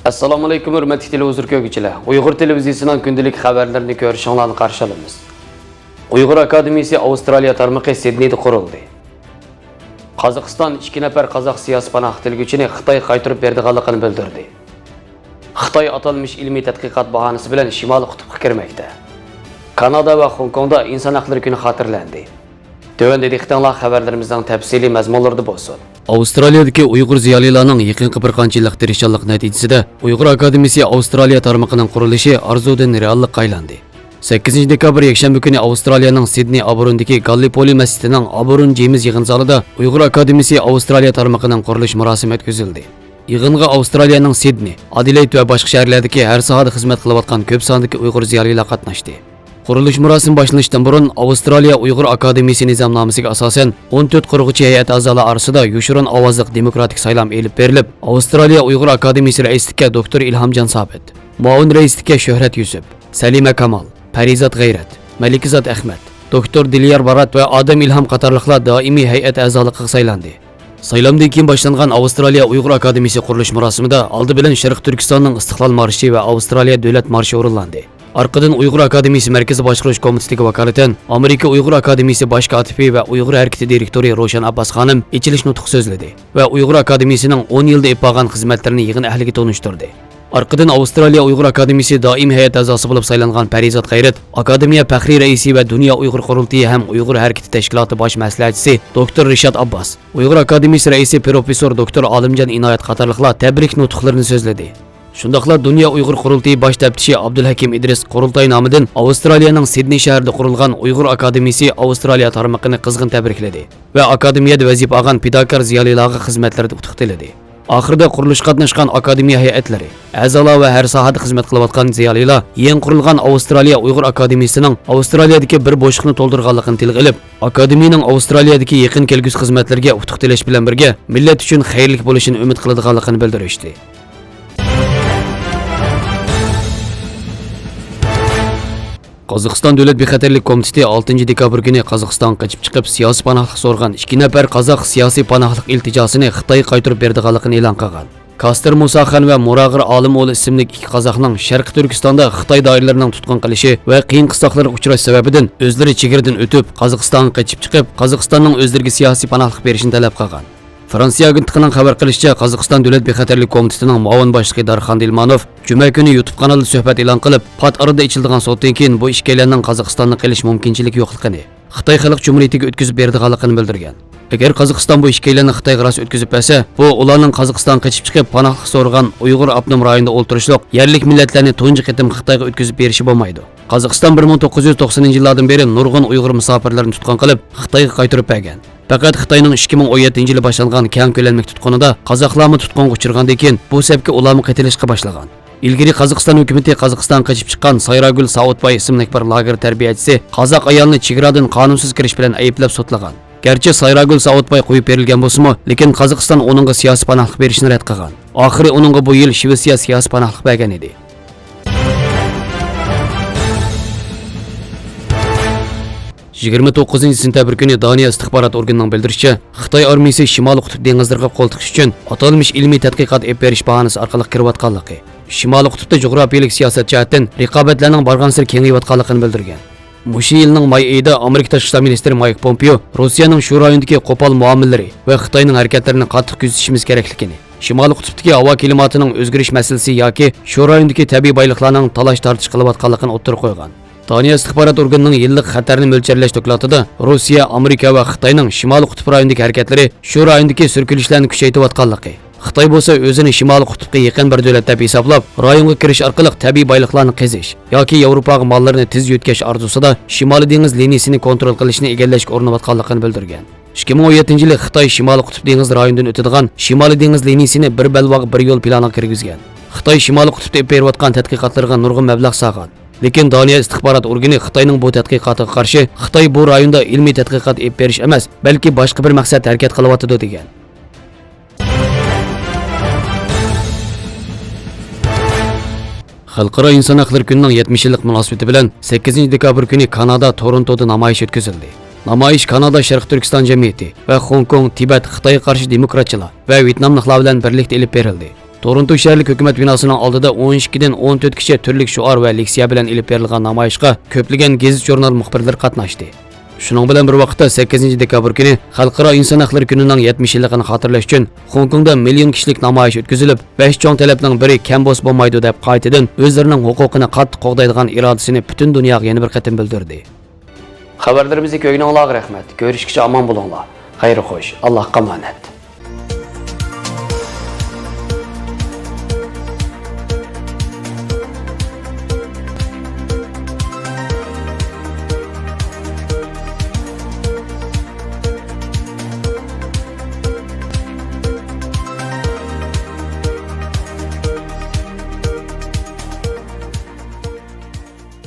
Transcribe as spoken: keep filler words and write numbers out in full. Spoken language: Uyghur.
ئەسسالامۇئەلەيكۇم، ھۆرمەتلىك تېلېۋىزور كۆرگۈچىلەر! ئۇيغۇر تېلېۋىزىيىسىنىڭ كۈندىلىك خەۋەرلىرىنى كۆرۈشۈڭلارنى قارشى ئالىمىز. ئۇيغۇر ئاكادېمىيىسى ئاۋسترالىيە تارمىقى سىدنېيدا قۇرۇلدى. قازاقىستان ئىككى نەپەر قازاق سىياسىي پاناھ تىلىگۈچىنى خىتايغا قايتۇرۇپ بېرىدىغانلىقىنى بىلدۈردى. خىتاي ئاتالمىش ئىلمىي تەتقىقات باھانىسى بىلەن شىمالىي قۇتۇپقا كىرمەكتە. كانادا ۋە خوڭكوڭدا ئىنسان ھەقلىرى كۈنى خاتىرىلەندى. تۆۋەندە دىققىتىڭلار خەۋەرلىرىمىزنىڭ تەپسىلىي مەزمۇنلىرىدا بولسۇن. ئاۋسترالىيەدىكى ئۇيغۇر زىيالىيلارنىڭ يېقىنقى بىر قانچە يىللىق تىرىشچانلىق نەتىجىسىدە، ئۇيغۇر ئاكادېمىيىسى ئاۋسترالىيە تارمىقىنىڭ قۇرۇلۇشى ئارزۇدىن رېئاللىققا ئايلاندى. سەككىزىنچى دېكابىر يەكشەنبە كۈنى ئاۋسترالىيەنىڭ سىدنېي ئابورندىكى گاللىپولى مەسچىتىنىڭ ئابورن جېمىز يىغىن زالىدا ئۇيغۇر ئاكادېمىيىسى ئاۋسترالىيە تارمىقىنىڭ قۇرۇلۇش مۇراسىمى ئۆتكۈزۈلدى. يىغىنغا ئاۋسترالىيەنىڭ سىدنېي، ئادېلېيد ۋە باشقا شەھەرلەردىكى ھەر ساھەدە خىزمەت قىلىۋاتقان كۆپ ساندىكى ئۇيغۇر زىيالىيلار قاتناشتى. قۇرۇلۇش مۇراسىمى باشلىنىشتىن بۇرۇن، ئاۋسترالىيە ئۇيغۇر ئاكادېمىيىسى نىزامنامىسىگە ئاساسەن، ئون تۆت قۇرغۇچى ھەيئەت ئەزالار ئارىسىدا يوشۇرۇن ئاۋازلىق دېموكراتىك سايلام ئېلىپ بېرىلىپ، ئاۋسترالىيە ئۇيغۇر ئاكادېمىيىسى رەئىسلىككە دوكتور ئىلھامجان سابىت، مۇئاۋىن رەئىسلىككە شۆھرەت يۈسۈپ، سەلىمە كامال، پەرىزات غەيرەت، مەلىكىزات ئەخمەت، دوكتور دىليار بارات ۋە ئادەم ئىلھام قاتارلىقلار دائىمىي ھەيئەت ئەزالىقىغا سايلاندى. سايلامدىن كېيىن باشلانغان ئاۋسترالىيە ئۇيغۇر ئاكادېمىيىسى قۇرۇلۇش مۇراسىمىدا ئالدى بىلەن شەرقىي تۈركىستاننىڭ ئىستىقلال مارشى ۋە ئاۋسترالىيە دۆلەت مارشى ئورۇنلاندى. ئارقىدىن ئۇيغۇر ئاكادېمىيىسى مەركىزىي باشقۇرۇش كومىتېتىگە ۋاكالىتەن ئامېرىكا ئۇيغۇر ئاكادېمىيىسى باش كاتىپى ۋە ئۇيغۇر ھەرىكىتى دىرېكتورى روشەن ئابباس خانىم ئېچىلىش نۇتۇقى سۆزلىدى ۋە ئۇيغۇر ئاكادېمىيىسىنىڭ ئون يىلدا ئېلىپ بارغان خىزمەتلىرىنى يىغىن ئەھلىگە تونۇشتۇردى. ئارقىدىن ئاۋسترالىيە ئۇيغۇر ئاكادېمىيىسى دائىمىي ھەيئەت ئەزاسى بولۇپ سايلانغان پەرىزات غەيرەت ئاكادېمىيە پەخرىي رەئىسى ۋە دۇنيا ئۇيغۇر قۇرۇلتىيى ھەم ئۇيغۇر ھەرىكىتى تەشكىلاتى باش مەسلىھەتچىسى دوكتور رىشات ئابباس، ئۇيغۇر ئاكادېمىيىسى رەئىسى پروفېسسور دوكتور ئالىمجان ئىنايەت قاتارلىقلار تەبرىك نۇتۇقلىرىنى سۆزلىدى. شۇنداقلا دۇنيا ئۇيغۇر قۇرۇلتىيى باش تەپتىشى ئابدۇلھەكىم ئىدرىس قۇرۇلتاي نامىدىن ئاۋسترالىيەنىڭ سىدنېي شەھىرىدە قۇرۇلغان ئۇيغۇر ئاكادېمىيىسى ئاۋسترالىيە تارمىقىنى قىزغىن تەبرىكلىدى ۋە ئاكادېمىيەدە ۋەزىپە ئالغان پىداكار زىيالىيلارغا خىزمەتلىرىدە ئۇتۇق تىلىدى. ئاخىرىدا قۇرۇلۇشقا قاتناشقان ئاكادېمىيە ھەيئەتلىرى، ئەزالار ۋە ھەر ساھەدە خىزمەت قىلىۋاتقان زىيالىيلار يېڭى قۇرۇلغان ئاۋسترالىيە ئۇيغۇر ئاكادېمىيىسىنىڭ ئاۋسترالىيەدىكى بىر بوشلۇقنى تولدۇرغانلىقىنى تىلغا ئېلىپ، ئاكادېمىيىنىڭ ئاۋسترالىيەدىكى يېقىن كەلگۈسى خىزمەتلىرىگە ئۇتۇق تىلەش بىلەن بىرگە، مىللەت ئۈچۈن خەيرلىك بولۇشىنى ئۈمىد قىلىدىغانلىقىنى بىلدۈرۈشتى. قازاقىستان دۆلەت بىخەتەرلىك كومىتېتى ئالتىنچى دېكابىر كۈنى قازاقىستانغا قېچىپ چىقىپ، سىياسىي پاناھلىق سورىغان ئىككى نەپەر قازاق سىياسىي پاناھلىق ئىلتىجاسىنى خىتايغا قايتۇرۇپ بېرىدىغانلىقىنى ئېلان قىلغان. كاستېر مۇساخان ۋە مۇراغىر ئالىم ئوغلى ئىسىملىك ئىككى قازاقنىڭ شەرقىي تۈركىستاندا خىتاي دائىرىلىرىنىڭ تۇتقۇن قىلىشى ۋە قىيىن قىستاقلارغا ئۇچراش سەۋەبىدىن ئۆزلىرى چېگرىدىن ئۆتۈپ، قازاقىستانغا قېچىپ چىقىپ، قازاقىستاننىڭ ئۆزلىرىگە سىياسىي پاناھلىق بېرىشىنى تەلەپ قىلغان. فرانسىيە ئاگېنتلىقىنىڭ خەۋەر قىلىشىچە، قازاقىستان دۆلەت بىخەتەرلىك كومىتېتىنىڭ مۇئاۋىن باشلىقى دارخان دىلمانوف جۈمە كۈنى يۇتۇب قانىلىدا سۆھبەت ئېلان قىلىپ، پات ئارىدا ئېچىلىدىغان سوتتىن كېيىن بۇ ئىككىيلەننىڭ قازاقىستاننى قىلىش مۇمكىنچىلىكى يوقلۇقىنى، خىتاي خەلق جۇمھۇرىيىتىگە ئۆتكۈزۈپ بېرىدىغانلىقىنى بىلدۈرگەن. ئەگەر قازاقىستان بۇ ئىككىيلەننى خىتايغا راست ئۆتكۈزۈپ بەرسە، بۇ ئۇلارنىڭ قازاقىستانغا قېچىپ چىقىپ پاناھلىق سورىغان ئۇيغۇر ئاپتونوم رايونىدا ئولتۇرۇشلۇق يەرلىك مىللەتلەرنى تۇنجى قېتىم خىتايغا ئۆتكۈزۈپ بېرىشى بولمايدۇ. قازاقىستان بىر مىڭ توققۇز يۈز توقسىنىنچى يىللاردىن بېرى نۇرغۇن ئۇيغۇر مۇساپىرلىرىنى تۇتقۇن قىلىپ، خىتايغا قايتۇرۇپ بەرگەن. پەقەت خىتاينىڭ ئىككى مىڭ ئون يەتتىنچى يىلى باشلانغان كەڭ كۆلەملىك تۇتقۇنىدا قازاقلارمۇ تۇتقۇنغا ئۇچرىغاندىن كېيىن، بۇ سەپكە ئۇلارمۇ قېتىلىشقا باشلىغان. ئىلگىرى قازاقىستان ھۆكۈمىتى قازاقىستانغا قېچىپ چىققان سايراگۈل سائۇتباي ئىسىملىك بىر لاگېر تەربىيەچىسى قازاق ئايالىنى چېگرادىن قانۇنسىز كىرىش بىلەن ئەيىبلەپ سوتلىغان. گەرچە سايراگۈل سائۇتباي قويۇپ بېرىلگەن بولسىمۇ، لېكىن قازاقىستان ئۇنىڭغا سىياسىي پاناھلىق بېرىشنى رەت قىلغان. ئاخىرى ئۇنىڭغا بۇ يىل شىۋېتسىيە سىياسىي پاناھلىق بەرگەن ئىدى. يىگىرمە توققۇزىنچى سېنتەبىر كۈنى دانىيە ئىستىخبارات ئورگىنىنىڭ بىلدۈرۈشىچە، خىتاي ئارمىيىسى شىمالىي قۇتۇپ دېڭىزلىرىغا قول تىقىش ئۈچۈن ئاتالمىش ئىلمىي تەتقىقات ئېلىپ بېرىش باھانىسى ئارقىلىق كىرىۋاتقانلىقى، شىمالىي قۇتۇپتا جۇغراپىيەلىك سىياسەت جەھەتتىن رىقابەتلەرنىڭ بارغانسېرى كېڭىيىۋاتقانلىقىنى بىلدۈرگەن. مۇشۇ يىلنىڭ ماي ئېيىدا ئامېرىكا تاشقى ئىشلار مىنىستىرى مايك پومپېيو روسىيەنىڭ شۇ رايوندىكى قوپال مۇئامىلىلىرى ۋە خىتاينىڭ ھەرىكەتلىرىنى قاتتىق كۆزىتىشىمىز كېرەكلىكىنى، شىمالىي قۇتۇپتىكى ھاۋا كىلىماتىنىڭ ئۆزگىرىش مەسىلىسى ياكى شۇ رايوندىكى تەبىئىي بايلىقلارنىڭ تالاش-تارتىش قىلىۋاتقانلىقىنى ئوتتۇرىغا قويغان. دانىيە ئىستىخبارات ئورگىنىنىڭ يىللىق خەتەرنى مۆلچەرلەش دوكلاتىدا روسىيە، ئامېرىكا ۋە خىتاينىڭ شىمالىي قۇتۇپ رايونىدىكى ھەرىكەتلىرى شۇ رايوندىكى سۈركىلىشلەرنى كۈچەيتىۋاتقانلىقى، خىتاي بولسا ئۆزىنى شىمالىي قۇتۇپقا يېقىن بىر دۆلەت دەپ ھېسابلاپ، رايونغا كىرىش ئارقىلىق تەبىئىي بايلىقلارنى قېزىش ياكى ياۋروپاغا ماللىرىنى تېز يۆتكەش ئارزۇسىدا شىمالىي دېڭىز لىنىيىسىنى كونترول قىلىشنى ئىگىلەشكە ئۇرۇنۇۋاتقانلىقىنى بىلدۈرگەن. ئىككى مىڭ ئون يەتتىنچى يىلى خىتاي شىمالىي قۇتۇپ دېڭىز رايونىدىن ئۆتىدىغان شىمالىي دېڭىز لىنىيىسىنى بىر بەلباغ، بىر يول پىلانىغا كىرگۈزگەن. خىتاي شىمالىي قۇتۇپتا ئېلىپ بېرىۋاتقان تەتقىقاتلىرىغا نۇرغۇن مەبلەغ سالغان. لېكىن دانىيە ئىستىخبارات ئورگىنى خىتاينىڭ بۇ تەتقىقاتىغا قارشى، خىتاي بۇ رايوندا ئىلمىي تەتقىقات ئېلىپ بېرىش ئەمەس، بەلكى باشقا بىر مەقسەت ھەرىكەت قىلىۋاتىدۇ، دېگەن. خەلقئارا ئىنسان ھەقلىرى كۈنىنىڭ يەتمىش يىللىق مۇناسىۋىتى بىلەن سەككىزىنچى دېكابىر كۈنى كانادا تورونتودا نامايىش ئۆتكۈزۈلدى. نامايىش كانادا شەرقىي تۈركىستان جەمئىيىتى ۋە خوڭكوڭ، تىبەت، خىتايغا قارشى دېموكراتچىلار ۋە ۋيېتناملىقلار بىلەن بىرلىكتە ئېلىپ بېرىلدى. تورونتو شەھەرلىك ھۆكۈمەت بىناسىنىڭ ئالدىدا ئون ئىككىدىن ئون تۆتكىچە تۈرلۈك شوئار ۋە لېكسىيە بىلەن ئېلىپ بېرىلغان نامايىشقا كۆپلىگەن گېزىت-ژۇرنال مۇخبىرلىرى قاتناشتى. شۇنىڭ بىلەن بىر ۋاقىتتا، سەككىزىنچى دېكابىر كۈنى خەلقئارا ئىنسان ھەقلىرى كۈنىنىڭ يەتمىش يىللىقىنى خاتىرىلەش ئۈچۈن خوڭكوڭدا مىليون كىشىلىك نامايىش ئۆتكۈزۈلۈپ، بەش چوڭ تەلەپنىڭ بىرى كەم بولسا بولمايدۇ دەپ، قايتىدىن ئۆزلىرىنىڭ ھوقۇقىنى قاتتىق قوغدايدىغان ئىرادىسىنى پۈتۈن دۇنياغا يەنە بىر قېتىم بىلدۈردى. خەۋەرلىرىمىزنى كۆرگىنىڭلارغا رەھمەت. كۆرۈشكىچە ئامان بولۇڭلار. خەير خوش. ئاللاھقا ئامانەت.